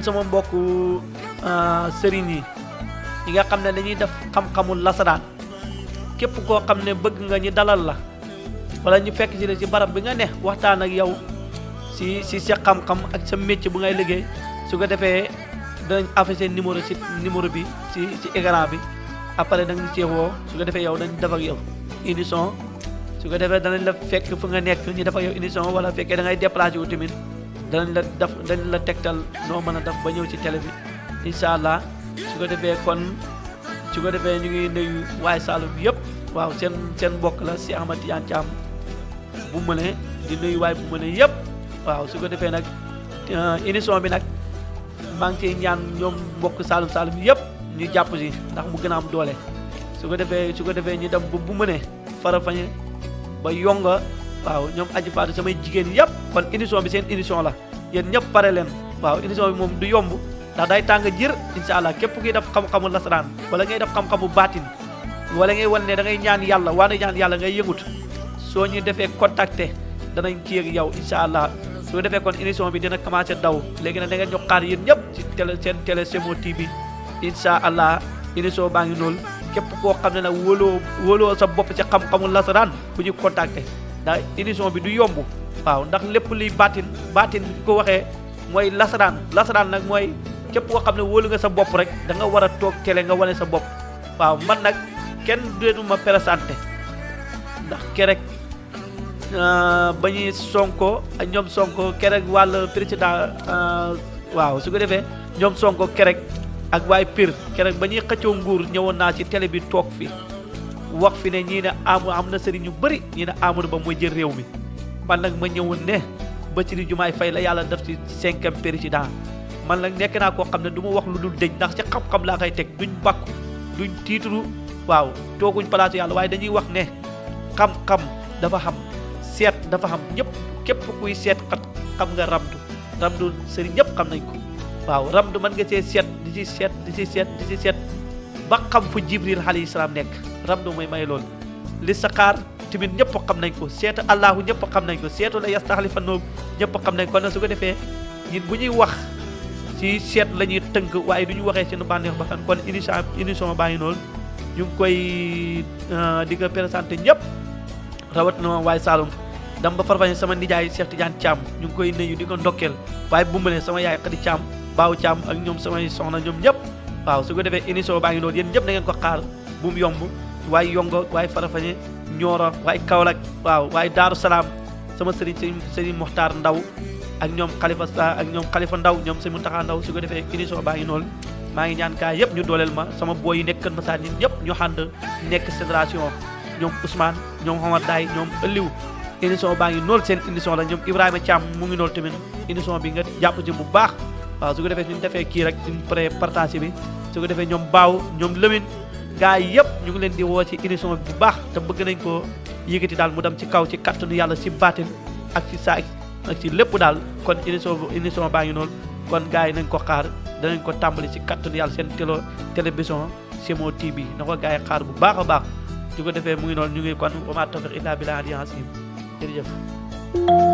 sama mbokku sëriñ yi nga xam ne dañuy def xam-xamul lasaraan képp koo xam ne bëgg nga ñu dalal la wala ñu fekk ci la ci barab bi nga ne waxtaan ak yow si sa xam-xam ak sa métier bu ngay liggéey su ko defee danañ affiché numéro bi ci écran bi après da nga ñu cee woo su ko defee yow dañ def ak yow émission su ko defee danañ la fekk fu nga nekk ñu def ak yow émission wala fekkee da ngay déplacé wu tamit dañ la tegtal noo mën a def ba ñëw ci télé bi incha allah su ko defee ñu ngi nuyu waaye Saloum yëpp waaw seen mbokk la si Ahmad Tidiane Thiam bu mënee di nuyu waay bu mënee yëpp waaw su ko defee nag émission bi nag maa ngi ciy ñaan ñoom mbokk Saloum yëpp ñu jàpp si ndax mu gën a am doole su ko defee ñu dem bu mënee Farafeñe ba Yonga waaw ñoom aji faatu samay jigéen yëpp kon émission bi seen émission la yéen ñëpp pare leen waaw émission bi moom du yomb ndax day tàng jër incha allah képp kuy def xam-xamu lasaraan wala ngay def xam-xamu baatin wala ngay wan ne da ngay ñaan yàlla waane ñaan yàlla ngay yëngut soo ñu defee contacter danañ kii ak yow incha allah su ko defee kon émission bi dina commencé daw léegi nag da ngeen ñu xaar yéen ñëpp ci seen télé Semo TV incha allah émission baa ngi noonu képp koo xam ne nag wóoloo sa bopp ci xam-xamu lasaraan bu ñu contacter ndax émission bi du yomb waaw ndax lépp luy baatin bi ko waxee mooy lasaraan nag mooy képp koo xam ne wóolu nga sa bopp rek da nga war a toog télé nga wane sa bopp waaw man nag kenn dootuma présenté ndax kerek ba ñuy Sonko ak ñoom Sonko kerek wàll président waaw su ko defee ñoom Sonko kerek ak waay Pire kerek ba ñuy xëccoo nguur ñëwoon naa ci télé bi toog fi wax fi ne ñii ne am na sëriñ yu bëri ñii ne Amadou Ba mooy jël réew mi man nag ma ñëwoon ne Bassirou Diomaye Faye la yàlla def ci 5e président man nag nekk naa koo xam ne du ma wax lu dul dëñ ndax ci xam-xam laa koy teg duñ bàkku duñ tiituru waaw tooguñ palaasu yàlla waaye dañuy wax ne xam-xam dafa xam seet dafa xam ñëpp képp kuy seet kat xam nga ramdu sëriñ ñëpp xam nañ ko waaw ramdu mën nga see seet di ci seet ba xam fu Jibril alayhi salaam nekk ramdu mooy may loolu li saxaar tamit ñëpp xam nañ ko seetu allahu ñëpp xam nañ ko seetu la yastaxlifannahum ñëpp xam nañ ko kon nag su ko defee ñun bu ñuy wax ci seet la ñuy tënk waaye du ñu waxee seen bànneex ba kon émission baa ngi noonu ñu ngi koy di ko présenté ñëpp rawatina waaye Saloum dam ba Farafeñe sama nijaay Cheikh Tidiane Thiam ñu ngi koy nuyu di ko ndokkeel waaye bu mbale sama yaay Khady Thiam Baaw Thiam ak ñoom samay soxna ñoom ñëpp waaw su ko defee émission baa ngi noonu yéen ñëpp da ngeen ko xaar bu mu yomb waaye Yongo waaye Farafeñe Nioro waaye Kaolack waaw waaye Daaru Salaam sama sëriñ Mokhtar Ndaw ak ñoom Khalifa Ndaw ñoom sëñ Mountakha Ndaw su ko defee émission baa ngi noonu maa ngi ñaan kaa yëpp ñu dooleel ma sama booy yi nekk Kër Massar ñun ñëpp ñu ànd nekk fédération ñoom Ousmane ñoom Omar Daay ñoom Aliou émission baa ngi noonu seen émission la ñoom Ibrahima Thiam mu ngi noonu tamit émission bi nga jàpp ci bu baax waaw su ko defee suñu defee kii rek suñu pré partage bi su ko defee ñoom Baaw ñoom Lamine gaa yi yëpp ñu ngi leen di woo ci émission bi bu baax te bëgg nañ ko yëkkati daal mu dem ci kaw ci kattanu yàlla ci baatin ak ci saa ak ci lépp daal kon émission baa ngi noonu kon gaa yi nañ ko xaar danañ ko tàmbali ci kattanu yàlla seen télévision Semo TV na ko gaa yi xaar bu baax a baax su ko defee mu ngi noonu ñu ngi kon wa maa tawfiiqi illaa billaah jërëjëf